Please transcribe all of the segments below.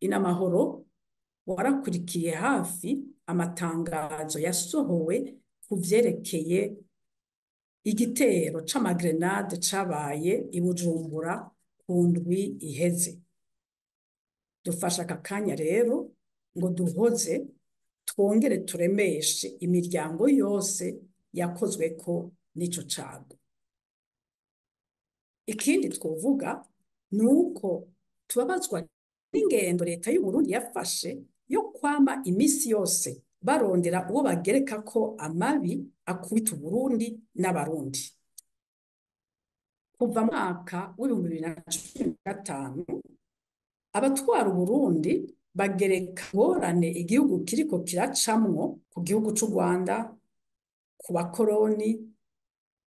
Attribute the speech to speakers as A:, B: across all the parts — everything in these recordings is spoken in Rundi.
A: Inamahoro warakurikiye hafi amatangazo yasohowe ku vyerekeye igitero c'amagrenade cabaye i Bujumbura ku ndwi iheze. Dufashe aka kanya rero ngo duhoze twongere turemeshe imiryango yose yakozweko n'ico cago. Ikindi twovuga ni uko tubabazwa n'ingendo leta y'Uburundi yafashe yo kwama imisi yose barondera uwo bagerekako amabi akubita Uburundi n'Abarundi. Kuva mu mwaka w'2015 abatwara Uburundi bagereka ingorane igihugu kiriko kiracamwo ku gihugu c'u Rwanda, ku bakoroni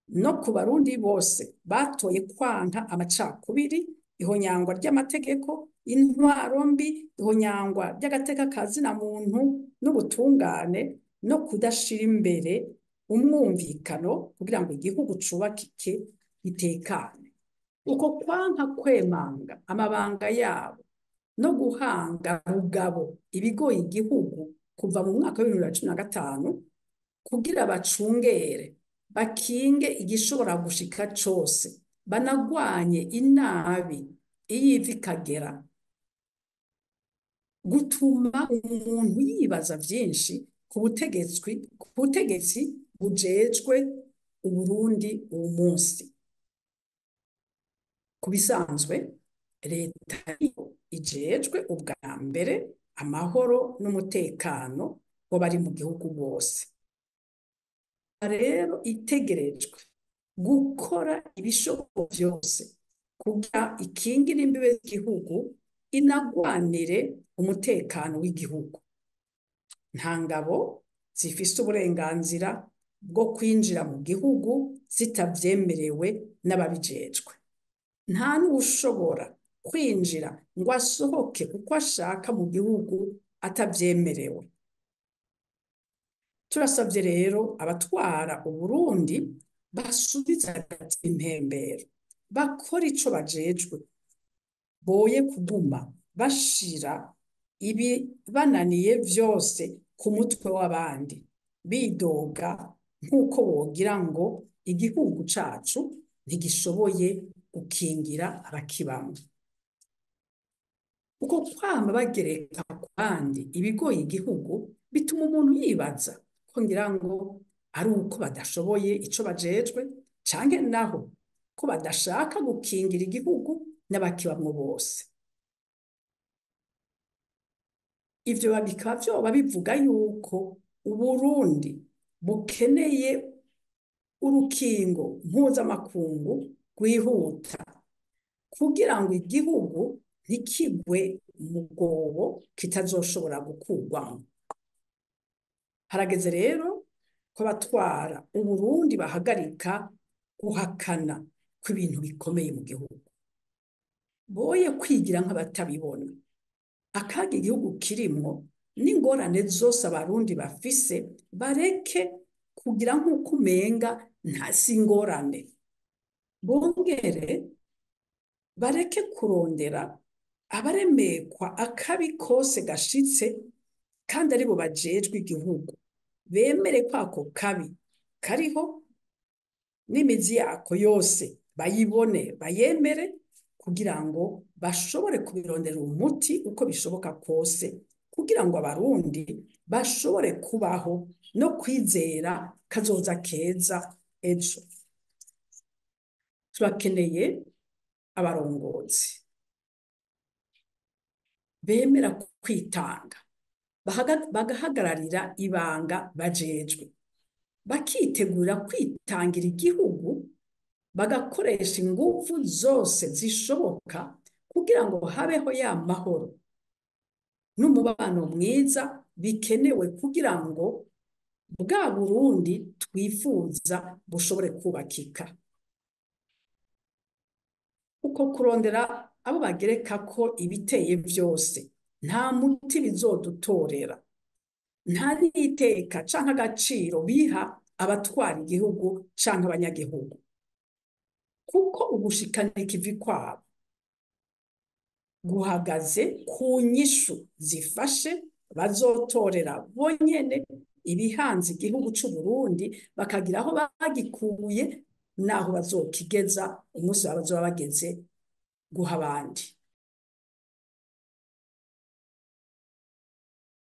A: no ku Barundi bose batoye kwanka amacakubiri, ihonyangwa ry'amategeko, intwaro mbi, ihonyangwa ry'agateka ka zina muntu n'ubutungane no kudashira imbere umwumvikano kugira ngo igihugu cubakike gitekane. Uko kwanka kwemanga amabanga yabo no guhanga rugabo ibigoye igihugu kuva mu mwaka w'2015 kugira bacungere bakinge igishobora gushika cose, banagwanye inabi iyo iva ikagera, gutuma umuntu yibaza vyinshi ku butegetsi bujejwe Uburundi uwu munsi. Ku bisanzwe leta ijejwe ubwa mbere amahoro n'umutekano w'abari mu gihugu bose. Rero itegerejwe gukora ibishoboka vyose kugira ikingire imbibe z'igihugu, inagwanire umutekano w'igihugu. Nta ngabo zifise uburenganzira bwo kwinjira mu gihugu zitavyemerewe n'ababijejwe. Nta n'uwushobora kwinjira ngo asohoke uko ashaka mu gihugu atavyemerewe. Turasavye rero abatwara Uburundi basubize hagati impembero, bakore ico bajejwe, boye kuguma bashira ibibananiye vyose ku mutwe w'abandi, bidoga nk'uko wogira ngo igihugu cacu ntigishoboye gukingira abakibamwo. Uko kwama bagereka ku bandi ibigoye igihugu bituma umuntu yibaza ko ngira ngo ari uko badashoboye ico bajejwe, canke naho ko badashaka gukingira igihugu n'abakibamwo bose. Ivyo bikaba vyoba bivuga yuko Uburundi bukeneye urukingo mpuzamakungu rwihuta kugira ngo igihugu ntikigwe mu rwobo kitazoshobora gukurwamwo. Harageze rero ko abatwara Uburundi bahagarika guhakana kw'ibintu bikomeye mu gihugu, boye kwigira nk'abatabibona. Akaga igihugu kirimwo n'ingorane zose Abarundi bafise, bareke kugira nk'uko umenga nta si ingorane. Bongere bareke kurondera abaremekwa akabi kose gashitse kandi aribo bajejwe igihugu. Bemere ko ako kabi kariho n'imizi yako yose bayibone, bayemere kugira ngo bashobore kubirondera umuti uko bishoboka kose, kugira ngo Abarundi bashobore kubaho no kwizera kazoza keza ejo. Turakeneye abarongozi bemera kwitanga, bagahagararira ibanga bajejwe, bakitegura kwitangira igihugu, bagakoresha inguvu zose zishoboka kugira ngo habeho ya mahoro n'umubano mwiza bikenewe kugira ngo bwa Burundi twifuza bushobore kubakika. Uko kurondera abo bagereka ko ibiteye vyose nta muti bizodutorera, nta n'iteka canke agaciro biha abatwara igihugu canke abanyagihugu, kuko ugushikana ikivi kwabo Guhagaze ku nyishu zifashe bazotorera bonyene ibihanze igihugu c'Uburundi, bakagira aho bagikuye n'aho bazokigeza umunsi bazoba bageze guha abandi.